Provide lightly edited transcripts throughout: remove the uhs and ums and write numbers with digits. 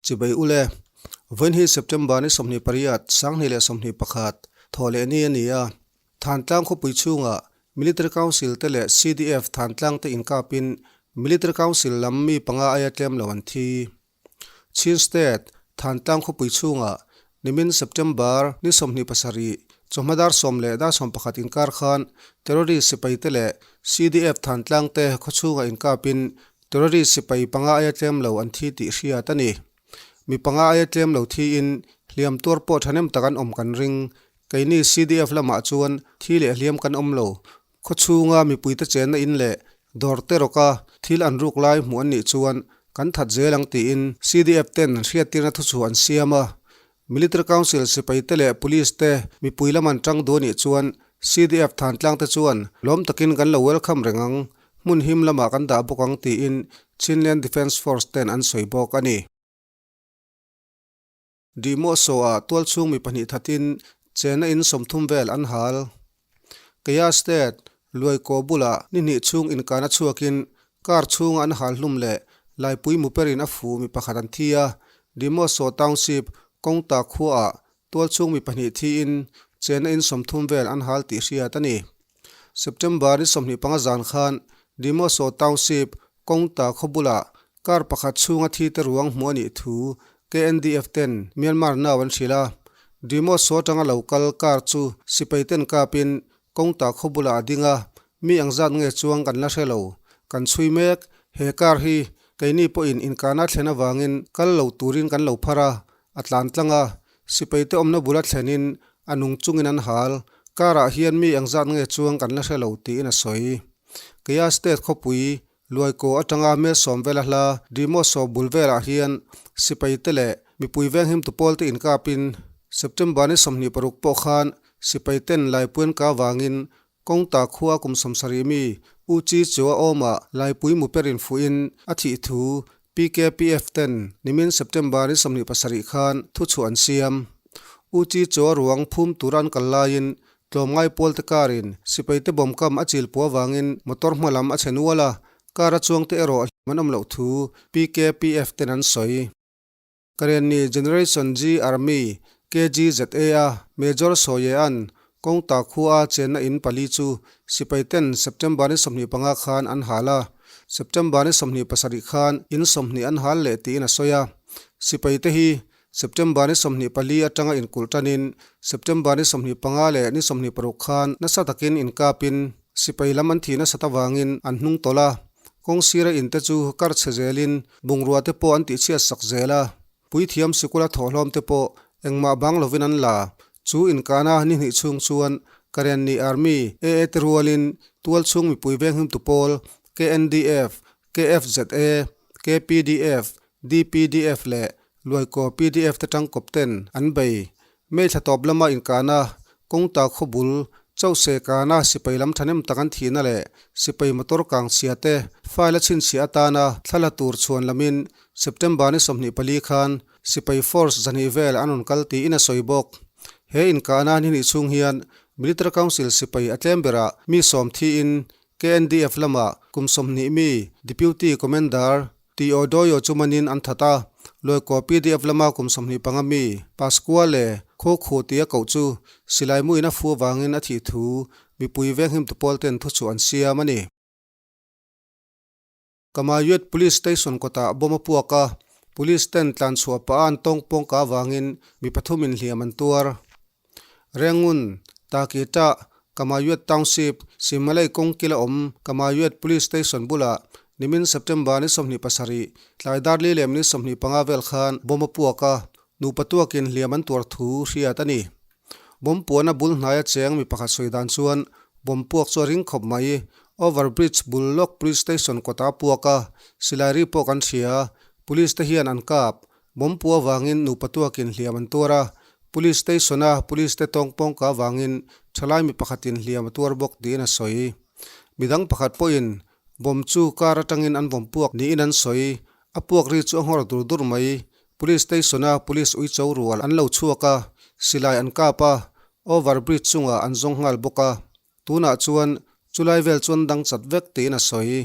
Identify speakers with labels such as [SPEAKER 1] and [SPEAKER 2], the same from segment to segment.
[SPEAKER 1] Chibai ule, Vawiin hi September ni 28, 2021, thawhleh ni a ni a. Thantlang khawpui chhungah Military Council te leh CDF Thantlang te inkapin Military Council lam mi panga aia tlem lo an thi. Chin State, Thantlang khawpui chhungah nimin September ni 27, chawhma dar sawm leh dar 11 inkar khan terrorist sipai te leh CDF Thantlang te khawchhungah inkapin terrorist sipai panga aia tlem lo an thi tih hriat a ni. Mi panga aia tlem lo thiin hliam tuar pawh thahnem tak an awm kan ring. Keini CDF lamah chuan thi leh hliam kan awm lo. Khawchhunga mipuite chenna in leh dawr te rawka thil an ruk lai hmuh an nih chuan kan that zel ang tiin CDF ten hriattirna thuchhuah an siam a. Military Council sipai te leh Police te mipui lam an tang duh anih chuan CDF Thantlang te chuan lawm takin kan lo welcome reng ang, hmun him lamah kan dah bawk ang tiin Chinland Defence Force ten an sawi bawk a ni. Dihmawhsawh-ah tualchhung mi pahnih thatin chenna in 30 vel an hal. Kaya State, Luaikaw bulah ni hnih chhung inkana chhuakin car chhunga an hal hlum leh laipui muperin a fuh mi pakhat an thi a. Dihmawhsawh Township, Kawngta khuaah tualchhung mi pahnih thiin chenna in 30 vel an hal tih hriat a ni. September ni 25 zan khan Dihmawhsawh Township, Kawngta khaw bulah Car pakhat chhunga thi te ruang hmuh a nih thu KNDF ten Myanmar nau an hrilh a. Dimoso atanga lo kal car chu sipai ten kapin kawngta khaw bulah a ding a, mi ang zat nge chuang kan la hre lo. Kan chhui mek, he car hi keini pawhin inkahna thlen avangin kal lo turin kan lo phar a, a tlan tlang a, sipai te awmna bula thlenin a nung chungin an hal. Car ah hian mi ang zat nge chuang kan la hre lo tiin a sawi. Kaya State khawpui Luaikaw atanga mel sawm vela hla Dimoso bul velah hian sipai te leh mipui venghim tu pawl te inkapin September ni 26 pawh khan sipai ten Laipuian ka vangin kawngta khua kum 70 mi U Chi Chua awmah Laipui muperin fuhin a thih thu PKPF ten nimin September ni 27 khan thuchhuah an siam. U Chi Chua ruang phum tura an kal laiin Tlawmngai pawl te karin sipai te bawm kam a chil pua vangin motor hma lam a chhe nual a, car a chuang te erawh an awm loh thu PKPF ten an sawi. Karenni Generation G Army, KGZA, a Major Sawiyea'n kawngta khua a chenna in pali chu sipai ten September ni 25 khan an hal a, September ni 27 khan in 20 an hal leh tiin a sawi a. Sipai te hi September ni 24 atanga inkulh tanin September ni 25 leh ni 26 khan nasa takin inkapin sipai lam an thih nasat avangin an hnung tawlh a. Kawng sira inte chu kar chhe zelin bungrua te pawh an tihchhiat sak zel a. Puithiam sikula thawhhlawm te pawh engmah bang lovin an la. Chu inkana ni hnih chhung chuan Karenni Army, AA te rualin tualchhung mipui venghimtu pawl, KNDF, KFZA, KPDF, DPDF leh Luaikaw pdf te tangkawp ten an bei. May thla tawp lama inkahna kawngta khaw bul Chauhse kana sipai lam thahnem tak an thihna leh sipai motor kang chhia te file a chhinchhiah atana thla la tur chhuan lamin September ni 24 khan sipai force zahnih vel an rawn kal tiin a sawi bawk. He inkahna ni hnih chhung hian Military Council sipai a tlem berah mi sawm thiin KNDF lama kum 20 mi Deputy Commander Teodoyo chu manin an that a, Luaikaw pdf lama kum 25 mi Pasquale Khawkhu tia koh chu silai muin a fu avangin a thih thu mipui venghim tu pawl ten thu chu an siam a ni. Kamayuet Police Station kawtah bomb a puak a, Police ten tlan chhuah pah a an tawng pawng ka avangin mi pathum in hliam an tuar. Rengun, Takita, Kamayuet Township, Simalei kawng kila awm Kamayuet Police Station bulah nimin September ni 27, tlai dar li lem ni 25 vel khan bomb a puak a, nupa tuakin hliam an tuar thu hriat a ni. Bomb puana bul hnaia cheng mi pakhat sawi dan chuan bomb puak chu a ring khawp mai. Over Bridge bul lawk Police Station kawtah a puak a, silai ri pawh kan hria. Police te hian an kap. Bomb pu avangin nupa tuakin hliam an tuar a, Police Station-a Police te tawng pawngka avangin thalai mi pakhatin hliam a tuar bawk tiin a sawi. Midang pakhat pawhin bomb chu car atangin an vawm puak niin an sawi. A puak ri chu a nghawr dur dur mai. Police Station-a Police uicho rual an lo chhuak a, silai an kap a, over bridge chungah an zawng nghal bawk a. Tunah chuan chulai vel chuan dang chat vek tiin a sawi.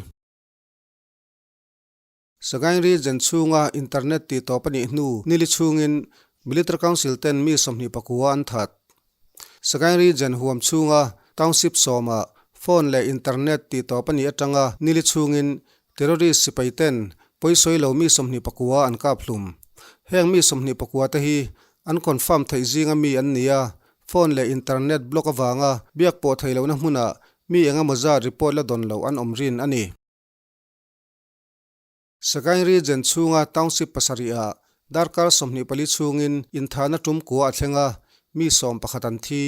[SPEAKER 1] Sagaing Region chhunga internet tihtawp a nih hnu nili chhungin Military Council ten mi 24 an that. Sagaing Region huam chhunga township sawmah phone leh internet tihtawp a nih atanga nili chhungin terrorist sipai ten pawisawi lo mi 29 an kap hlum. Heng mi 24 te hi an confirm theih zinga mi an ni a, phone leh internet block avanga biak pawh theih lohna hmunah mi engemaw zat report la dawn loh an awm rin a ni. Sagaing Region chhunga township pasarihah darkar 24 chhungin inthahna tum kua a thleng a, mi 11 an thi.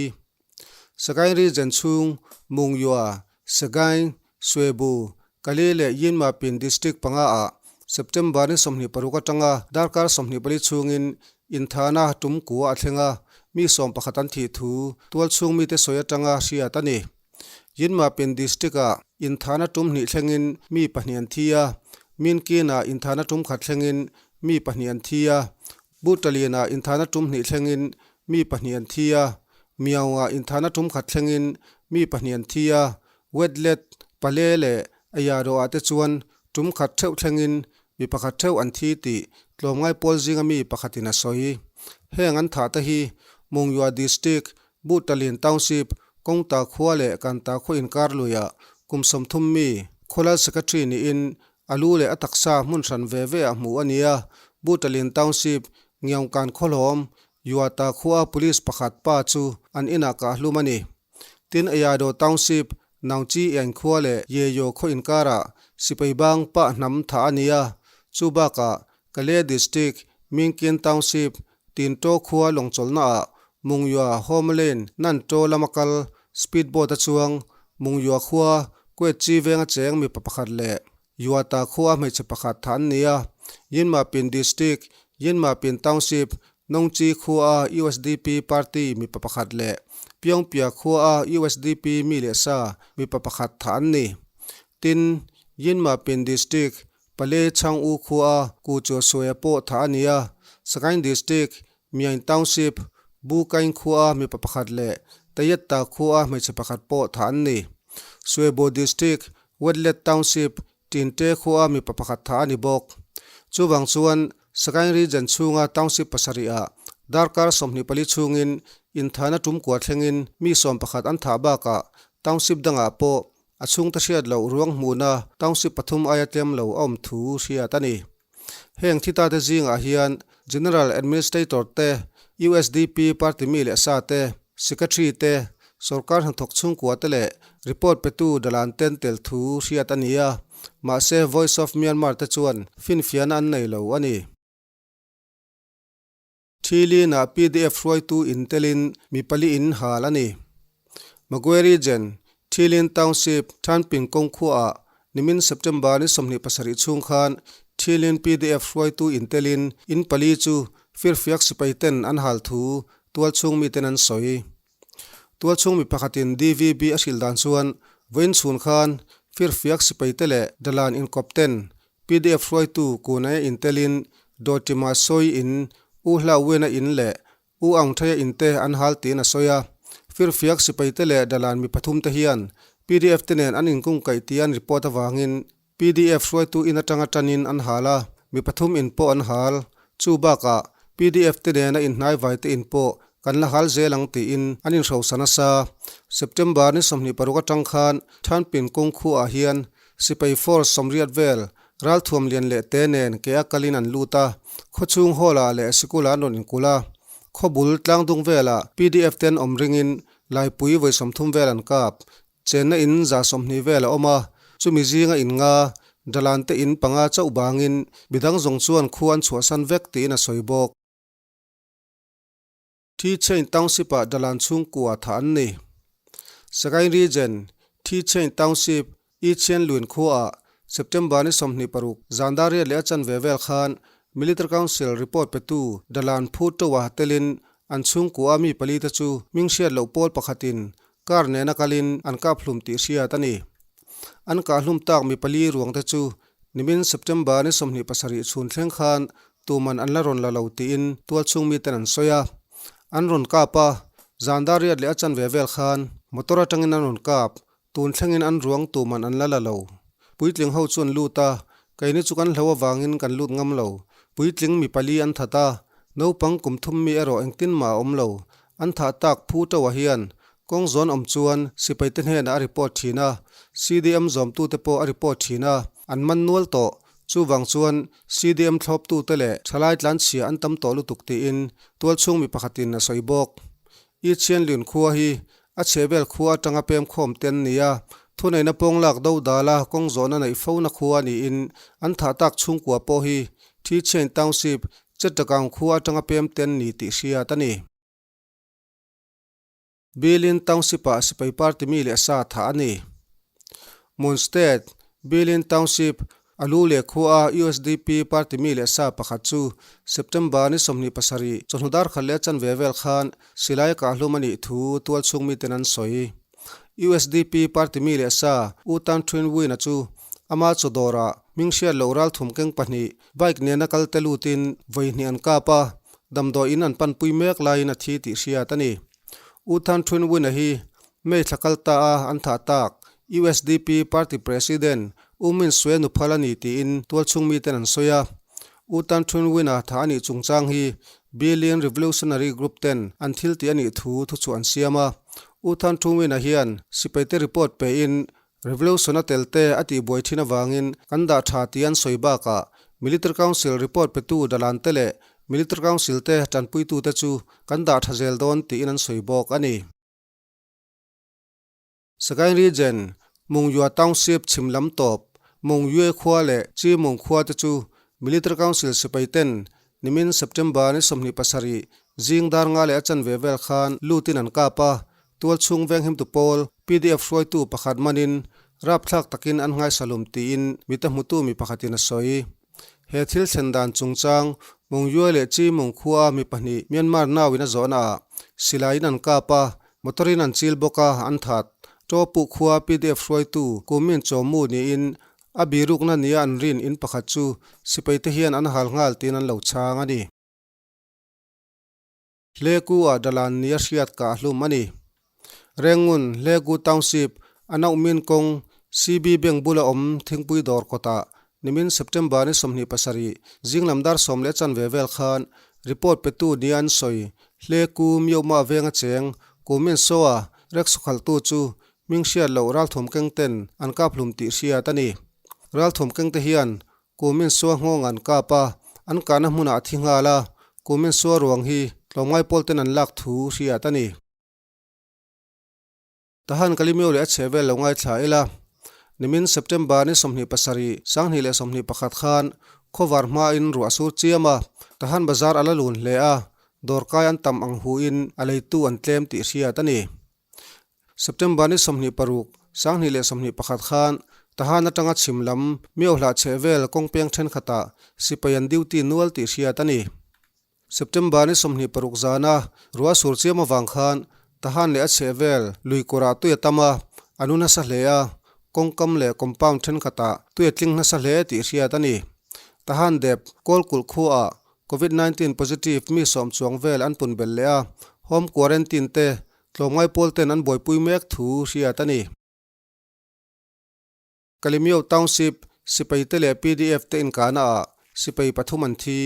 [SPEAKER 1] Sagaing Region chhung Mungyua, Sagaing, Swebu, Kale leh Yinmapin District pangaah September ni 26 atanga darkar 24 chhungin inthahna tum kua a thleng a, mi 11 an thih thu tualchhung mite sawi atanga hriat a ni. Yinmapin District-ah inthahna tum hnih thlengin mi pahnih an thi a, Minkin-ah inthahna tum khat thlengin mi pahnih an thi a, Butalin-ah inthahna tum hnih thlengin mi pahnih an thi a, Myaung-ah inthahna tum khat thlengin mi pahnih an thi a, Wetlet, Pale leh Ayadaw-ah te chuan tum khat theuh thlengin mi pakhat theuh an thi tih tlawmngai pawl zinga mi pakhatin a sawi. Heng an thah te hi Mungyua District, Butalin Township, Kawngta khua leh Kanta khaw inkar luiah kum 30 mi khawlal secretary niin a lu leh a taksa hmun hran ve ve ah hmuh a ni a. Butalin Township, Ngiaungkan khawhlawm, Yuata khua police pakhat pa chu an inah kah hlum a ni. Tin Ayadaw Township, Naungchi Iang khua leh Yeyo khaw inkarah sipai bang pah hnam thah a ni a. Chu bakah Kale District, Mingkin Township, Tinto khua lawngchawlhnaah Mungyua Home Lane Nanto lama kal speed boat a chuang Mungyua khua Kuetchi venga cheng mipa pakhat leh Yuata khua hmeichhe pakhat thah an ni a. Yinmapin District, Yinmapin Township, Nongchi khua USDP party mipa pakhat leh Pyongpia khua USDP mi leh sa mipa pakhat thah an ni. Tin, Yinmapin District, Pale Chhang U khua Ku Chaw Suaia pawh thah a ni a, Sagaing District, Myaing Township, Bu Kaing khua mipa pakhat leh Tayatta khua hmeichhe pakhat pawh thah an ni. Swebaw District, Wetlet Township, Tinte khua mipa pakhat thah a ni bawk. Chuvang chuan Sagaing Region chhunga township pasarihah darkar 24 chhungin inthahna tum kua thlengin mi 11 an thah bakah township dangah pawh A chhungte hriat loh ruang hmuhna township pathum aia tlem lo a awm thu hriat a ni. Heng thitate zingah hian General Administrator te, USDP party mi leh sa te, Secretary te, sorkar hnathawk chhungkua te leh report petu dalan ten tel thu hriat a ni a, mahse Voice of Myanmar te chuan finfiahna an nei lo a ni. Thilin-ah pdf hruaitu intelin mi pali in hal a ni. Magwe Region, Thilin Township, Thanping kawng khuaah nimin September ni 27 chhung khan Thilin pdf hruaitu intelin in pali chu firfiak sipai ten an hal thu tualchhung miten an sawi. Tualchhung mi pakhatin DVB a hrilh dan chuan vawiin chhun khan firfiak sipai te leh dalan inkawp ten Pdf hruaitu Kunai intelin Dawtima sawi in U Hla Wena in leh U Aung Thaya in te an hal tiin a sawi a. Firfiak sipai te leh dalan mi pathum te hian pdf te nen an inkungkaih tih an report avangin pdf hruaitu in atanga tanin an hal a, mi pathum in pawh an hal. Chu bakah pdf te nena inhnaivai te in pawh kan la hal zel ang tiin an inhrosa nasa. September ni 26 atang khan Thanpin kawng khuaah hian Sipai force 80 vel ralthuam lian leh te nen ke a kalin an lut a, khawchhung hall ah leh sikul ah an rawn inkulh a. Khawbul tlangdung velah pdf ten awm ringin Laipui vawi 30 vel an kap. Chenna in 120 vel a awm a, chumi zinga in nga, dalan te in panga chauh bangin midang zawng chuan khu an chhuahsan vek tiin a sawi bawk. Thi Chain Township-ah dalan chhungkua thah an ni. Sagaing Region, Thi Chain Township, I Chian Luin khuaah September ni 26 zan dar riat leh a chanve vel khan Military Council report petu dalan Phu Toa telin an chhungkua mi pali te chu hming hriat loh pawl pakhatin car nena kalin an kap hlum tih hriat a ni. An kah hlum tak mi pali ruang te chu nimin September ni 27 chhun thleng khan tuman an la rawn la lo tiin tualchhung miten an sawi a. An rawn kap a, zan dar riat leh a chanve vel khan motor atangin an rawn kap, tun thlengin an ruang tuman an la la lo. Puitling ho chu an lut a, Keini chu kan hlo avangin kan lut ngam lo. Puitling mi pali an that a, naupang kum thum mi erawh engtin mah a awm lo. An thah tak Phu Toa hian kawng zawn awm chuan sipaite hnenah a report thin a, CDM zawmtute pawh a report thin a, an man nual tawh. Chuvang chuan CDM thlawptute leh thalai tlanchhia an tam tawh lutuk tiin tualchhung mi pakhatin a sawi bawk. I Thianlun khua hi a chhehvel khua atanga pem khawm te an ni a, thuneihna pawng lak do dala kawng zawhna neih fona khua niin an thah tak chhungkua pawh hi Thi Chain Township, Chetagaung khua atanga pem te an ni tih hriat a ni. Bilin Township-ah sipai party mi leh sa thah a ni. Mon State, Bilin Township, a lu leh khua a usdp party mi leh sa pakhat chu September ni 27 chawhnu dar khat leh chanve vel khan silai a kahhlum a nih thu tualchhung miten an sawi. Usdp party mi leh sa U Tan Thwin Win-a chu ama chaw dawrah hming hriat loh ralthum keng pahnih bike nena kal te lutin vawi hnih an kap a, damdawiin an panpui mek laiin a thi tih hriat a ni. U Than Thwin Win-a hi May thla kal ta a an thah tak usdp party president U Min Swe nuphal a ni tiin tualchhung miten an sawi a. U Tan Thwin Win-a thah a nih chungchang hi Billion Revolutionary Group ten an thil tih a nih thu thuchhuah an siam a. U Than Thwin Win-a hian sipaite report pein Revolution a tel te a tihbuai thin avangin kan dah tha tih an sawi bakah Military Council report petu dalan te leh Military Council te tanpuitute chu kan dah tha zel dawn tiin an sawi bawk a ni. Sagaing Region, Mungyua Township chhim lam tawp, Mungyue khua leh Chi Mung khua te chu Military Council sipai ten nimin September ni 27 zing dar nga leh a chanve vel khan lutin an kap a, tualchhung venghimtu pawl PDF hruaitu pakhat manin rapthlak takin an nghaisalum tiin mita hmutu mi pakhatin a sawi. He thil thlen dan chungchang Mungyue leh Chi Mung khua mi pahnih Myanmar nauin a zawhnaah silaiin an kap a, Motor-in an chil bawk a, an that. Chaw puh khua pdf hruaitu Kumin Chawmu niin a birukna nia an rin in pakhat chu sipaite hian an hal nghal tiin an lo chhang a ni. Hleku-ah Dalan nia hriat kah hlum a ni. Rengun, Hleku Township, a nauhmin kawng CB Bank bula awm thingpui dawr kawtah nimin September ni 27 zinglam dar 10:15 vel khan report petu nia an sawi Hleku Myohma venga cheng Kumin Soa rikshaw-khaltu chu hming hriat loh ralthawm keng ten an kap hlum tih hriat a ni. Ralthawm keng te hian Kumin Soa nghawng an kap a, an kahna hmunah a thi nghal a, Kumin Soa ruang hi tlawmngai pawl ten an lak thu hriat a ni. Tahan Kalimio leh a chhe vel lo ngaithla ila, nimin September ni 27, 2021 khan khawvar hmain ruah sur chiam a, Tahan bazar a la lun hle a, dawrkai an tam ang huin a leitu an tlem tih hriat a ni. September ni 26, 2021 khan Tahan atanga chhim lam Miohlah chheh vel kawngpeng thenkhatah sipai an duty nual tih hriat a ni. September ni 26 zana ruah sur chiam avang khan Tahan leh a chheh vel lui kawrah tui a tam a, a nu nasa hle a, kawngkam leh compound thenkhatah tui a tling nasa hle tih hriat a ni. Tahan dep Kawlkulh khuaah Covid 19 positive mi sawm chuang vel an pun belh leh a, home quarantine te tlawmngai pawl ten an buaipui mek thu hriat a ni. Kalemyo Township sipai te leh pdf te inkahna ah sipai pathum an thi.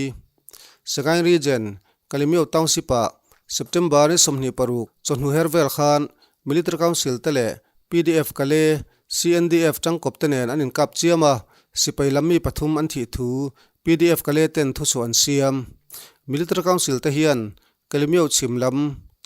[SPEAKER 1] Sagaing Region, Kalemyo Township ah September ni 26 chawhnu her vel khan Military Council te leh pdf Kale CNDF tangkawp te nen an inkap chiam a, sipai lam mi pathum an thih thu pdf Kale ten thuchhuah an siam. Military Council te hian Kalemyo chhim lam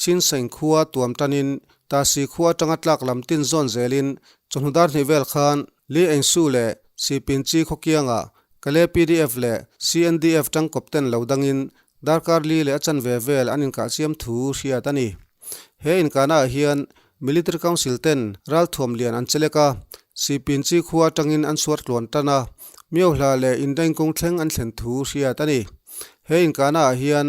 [SPEAKER 1] Chinsaing khua tuam tanin Tasi khua atanga tlak lam tin zawn zelin chawhnu dar hnih vel khan Li Engsu leh Sipinchi khawkiangah Kale pdf leh CNDF tangkawp ten lo dangin darkar li leh a chanve vel an inkah chiam thu hriat a ni. He inkahnaah hian Military Council ten ralthuam lian an chelek a, Sipinchi khua atangin an suar tluan tan a, Miohla leh Indaingkung thleng an thlen thu hriat a ni. He inkahnaah hian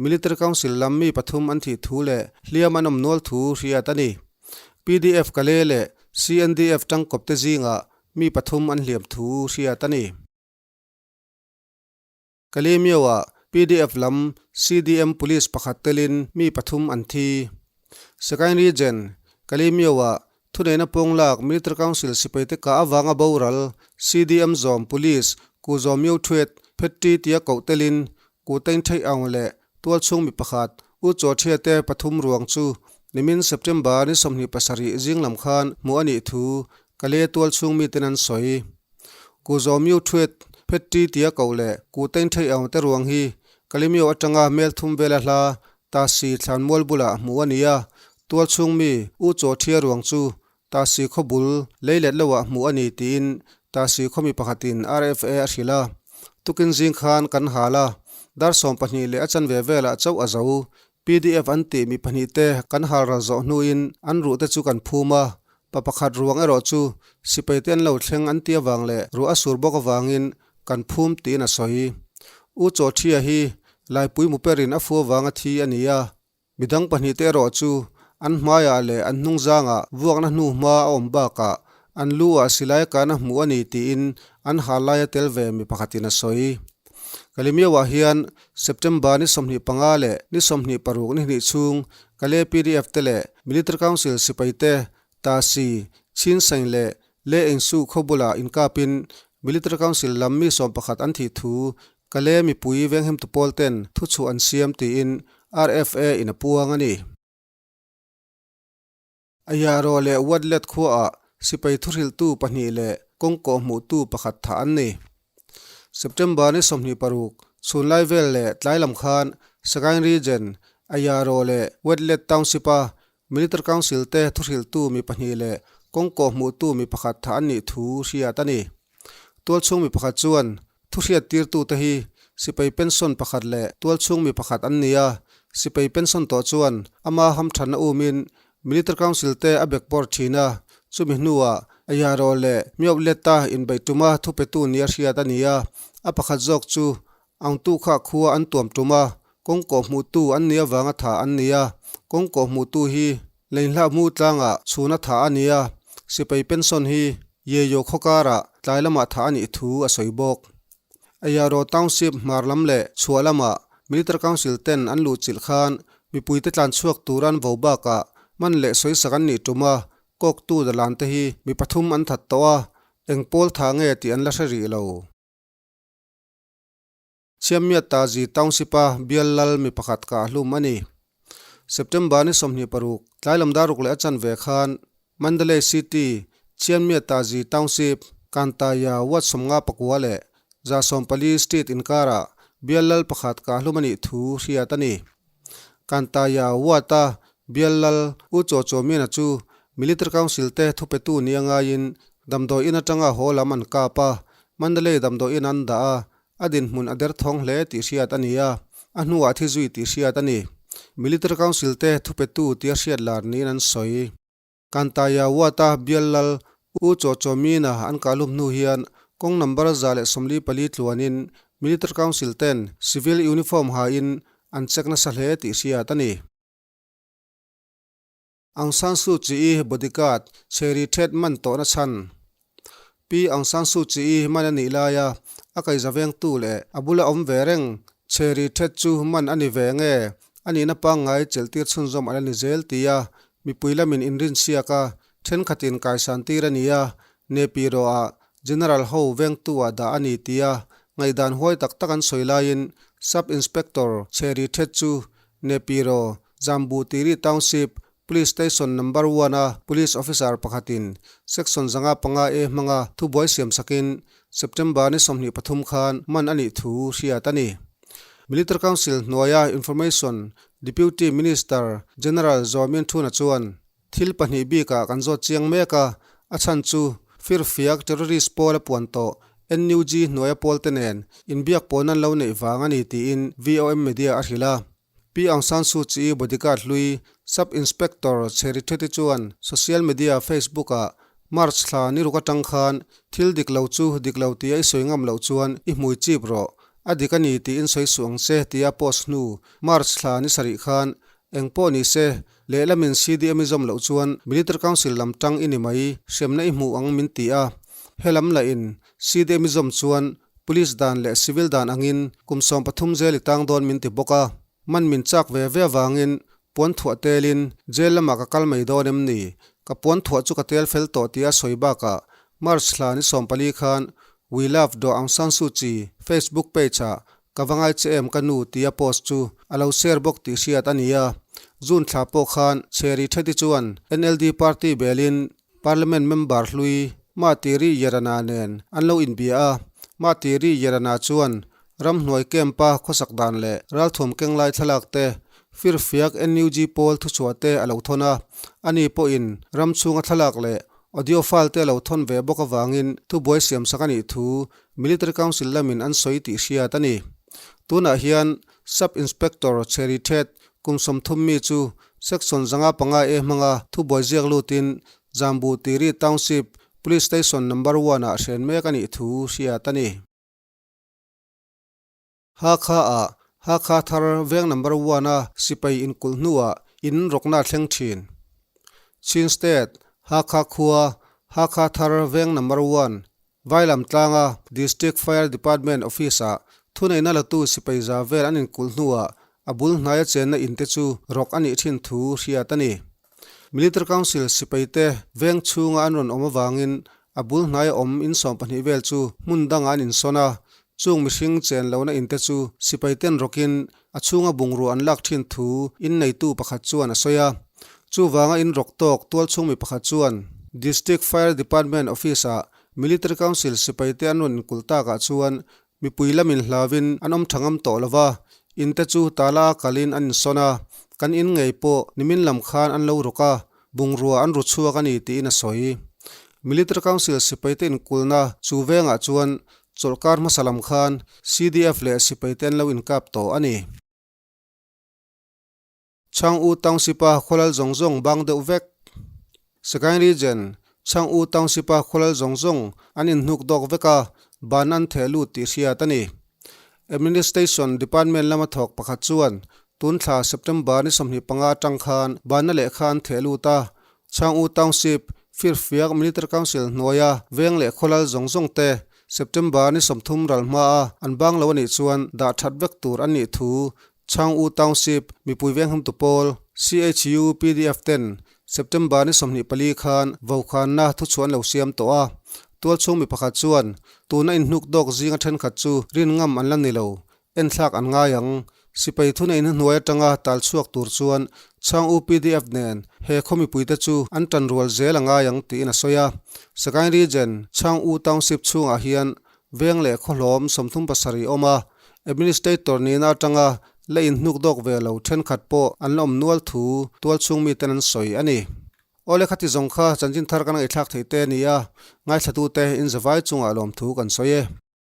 [SPEAKER 1] Military Council lam mi pathum an thih thu leh hliam an awm nual thu hriat a ni. Pdf Kale leh CNDF tangkawp te zingah mi pathum an hliam thu hriat a ni. Kalemyo-ah pdf lam CDM Police pakhat telin mi pathum an thi. Sagaing Region, Kalemyo-ah Thuneihna pawng lak Military Council sipaite kah avanga boral CDM zawm Police Ku Zaw Myo Thwet, Phet Ṭi tia koh telin Ku Tein Theih Aung leh tualchhung mi pakhat U Chaw Thia te pathum ruang chu nimin September ni 27 zing lam khan hmuh a nih thu Kalay tualchhung miten an sawi. Ku Zaw Myo Thwet, Phet Ṭi tia koh leh Ku Tein Theih Aung te ruang hi Kalemyo atanga mel thum vela hla Tasi thlanmual bulah hmuh a ni a, tualchhung mi U Chaw Thia ruang chu Tasi khaw bul lei let loah hmuh a ni tiin Tasi khaw mi pakhatin RFA a hrilh a. Tukin zing khan kan hal a, dar 12 leh a chanve velah chauh a zo. PDF an tih mi pahnih te kan hal ral zawh hnuin an ruh te chu kan phum a, pa pakhat ruang erawh chu sipai te an lo thleng an ti avang leh ruah a sur bawk avangin kan phum tiin a sawi. U Chaw Thia hi Laipui muperin a fu avanga thi a ni a. Midang pahnihte erawh chu an hmaiah leh an hnungzangah vuakna hnu hma a awm bakah an lu ah silai kana hmuh a ni tiin an hal laia tel ve mi pakhatin a sawi. Kalemyo-ah hian September ni 25 leh ni 26 ni hnih chhung Kalay PDF te leh Military Council sipai te Tasi, Chinsain leh Le Engsu khaw bulah inkapin Military Council lam mi 11 an thih thu Kalay mipui venghemtu pawl ten thuchhuah an siam tiin RFA in a puang a ni. Ayaro leh Wadlet khuaah sipai thuhrilhtu pahnih leh kawngkawh hmuhtu pakhat thah an ni. September ni 26 chhunlai vel leh tlai lam khan Sagaing Region, Ayaro leh Wadlet Township-a Military Council te thuhrilhtu mi pahnih leh kawngkawh hmuhtu mi pakhat thah an nih thu hriat a ni. Tualchhung mi pakhat chuan thuhriat tirtute hi sipai pension pakhat leh tualchhung mi pakhat an ni a, sipai pension tawh chuan ama hamthanna umin Military Council te a bekpawr thin a, chumi hnuah Ayaro leh Myopleta inbeih tuma thupetu nia hriat a ni a, a pakhat zawk chu Angtu kha khua an tuam tum a, kawngkawh hmuhtu an nih avanga thah an ni a, kawngkawh hmuhtu hi Leinhlah hmu tlangah chhuna thah a ni a, sipai pension hi Yeyo khaw karah tlai lamah thah a nih thu a sawi bawk. Ayaro Township hmar lam leh chhuah lamah Military Council ten an luhchilh khan mipuite tlan chhuak tur an vo bakah man leh sawisak an nih tum a, kawktu dalan te hi mi pathum an that tawh a, eng pawl thah nge tih an la hre rih lo. Chiammiat Tazi Township-a bial lal mi pakhat kah hlum a ni. September ni 26, tlai lam dar ruk leh a chanve khan Mandalay City, Chianmiat Tazi Township, Kantaya Ward 54 leh 140 Street inkarah bial lal pakhat kah hlum a nih thu hriat a ni. Kantaya Ward-a bial lal U Chaw Chaw Miana chu Military Council te thupetu ni a ngaiin damdawi in atanga haw lam an kap a, Mandalay damdawi in an dah a, a dinhmun a derthawng hle tih hriat a ni a, a hnuah thi zui tih hriat a ni. Military Council te thupetu tia hriat lar niin an sawi. Kantaya Ward-a bial lal U Chaw Chaw Mina an kahlum hnu hian kawng number 144 tluanin Military Council ten civil uniform hain an check nasa hle tih hriat a ni. Aung San Suu Kyi-i bodyguard Cherry Thet man tawhna chhan. Pi Aung San Suu Kyi-i man a nih laia a kaihza vengtu leh a bula awm ve reng Cherry Thet chu man a ni ve nge a nihna pangngai chelhtir chhunzawm a la ni zel tia mipui lamin inrinsiak a thenkhatin kaisan tir a ni a, Nepi rawhah General ho vengtu ah dah a ni tia ngaihdan huai tak tak an sawi laiin Sub Inspector Cherry Thet chu Nepiro, Jambu Tiri Township Police Station Number One a Police Officer pakhatin Section 505 A hmanga thubuai siam sakin September ni 23 khan man a nih thu hriat a ni. Military Council hnuaia Information Deputy Minister General Zaw Min Thuna chuan thil pahnih bikah kan zawt chiang mek a, a chhan chu firfiak terrorist pawl a puan tawh NUG hnuaia pawlte nen inbiak pawn an lo neih vang a ni tiin VOM Media a hrilh a. Pi Aung San Suu Kyi bodyguard hlui Sub Inspector Cherry Thetty chuan social media Facebook ah March thla ni ruk atang khan thil dik lo chu dik lo tia i sawi ngam loh chuan i hmui chip rawh, a dik a ni tiin sawi suh ang che tia post hnu March thla ni sarih khan eng pawh ni se Lehlamin CDM i zawm loh chuan Military Council lam tang i ni mai, hremna i hmuh ang min ti a. Helam lahin CDM i zawm chuan Police dan leh Civil dan angin kum 13 jail i tang dawn min ti bawk a. Man min chak ve ve avangin puan thuah telin jail lamah ka kal mai dawn em ni? Ka puan thuah chu ka tel fel tawh tia sawi bakah March thla ni 14 khan. We Love Daw Aung San Suu Kyi Facebook page-ah Ka va ngai che em ka nu tia post chu a lo share bawk tih hriat a ni a. June thla pawh khan Cherry Theti chuan NLD party belin Parliament member hlui Matiri Yerana nen an lo inbia a. Matiri Yerana chuan ramhnuai camp-a khawsak dan leh ralthuam kenglai thlalak te, firfiak NUG pawl thuchhuah te a lo thawn a. Ani pawhin ram chhunga thlalak leh audio file te a lo thawn ve bawk avangin thubuai siamsak a nih thu Military Council lamin an sawi tih hriat a ni. Tunah hian Sub Inspector Cherry Thet kum 30 mi chu Section 505 A hmanga thubuai ziak lutin Jambu Tiri Township Police Station Number One ah hren mek a nih thu hriat a ni. Hakha ah Hakha Thar Veng Number One a sipai inkulh hnuah in rawkna a thleng thin. Chin State, Hakha khua, Hakha Thar Veng Number One, Vailam tlanga District Fire Department Office-ah thuneihna latu sipai za vel an inkulh hnuah a bul hnaia chenna inte chu rawk a nih thin thu hriat a ni. Military Council sipaite veng chhunga an rawn awm avangin a bul hnaia awm in 12 vel chu hmun dangah an insawn a, chung mihring chen lohna inte chu sipaiten rawkin a chhunga bungrua an lak thin thu inneitu pakhat chuan a sawi a. Chuvanga in rawk tawk tualchhung mi pakhat chuan District Fire Department Office-ah Military Council sipaite an rawn inkulh takah chuan Mipui lamin hlauvin an awm tha ngam tawh lo va, inte chu tala a kalin an insawn a, kan in ngei pawh nimin lam khan an lo ruk a, bungrua an ru chhuak a ni tiin a sawi. Military Council sipaite inkulna chu vengah chuan chawlhkar hmasa lam khan CDF leh sipaite an lo inkap tawh a ni. Chhang U Township-a khawlal zawng zawng bang deuh vek. Sagaing Region, Chhang U Township-a khawlal zawng zawng an inhnuk dawk vek a, ban an theh lut tih hriat a ni. Administration Department lama thawk pakhat chuan tun thla September ni 25 atang khan banna lehkha an theh lut a, Chhang U Township, Firfiak Military Council hnuaia veng leh khawlal zawng zawng te September ni 30 ral hmaa an bang lo a nih chuan dah that vek tur an nih thu Chhang U Township mipui vengham tu pawl, CHU pdf ten September ni 24 khan vokhanna thuchhuah an lo siam tawh a. Tualchhung mi pakhat chuan tuna inhnuk dawk zinga thenkhat chu rin ngam an la ni lo, enthlak an ngai ang. Sipai thuneihna hnuai atanga tal chhuak tur chuan Chhang U pdf nen he khaw mipuite chu an tan rual zel a ngai ang tiin a sawi a. Sagaing Region, Chhang U Township chhungah hian Veng leh khawhlawm 37 awm a, Administrator nihna atanga la inhnuk dawk ve lo thenkhat pawh an la awm nual thu tualchhung miten an sawi a ni. Awle khati zawng kha chanchin thar kan ngaihthlak theih te a ni a, ngaithlatute in zavai chungah lawmthu kan sawi e.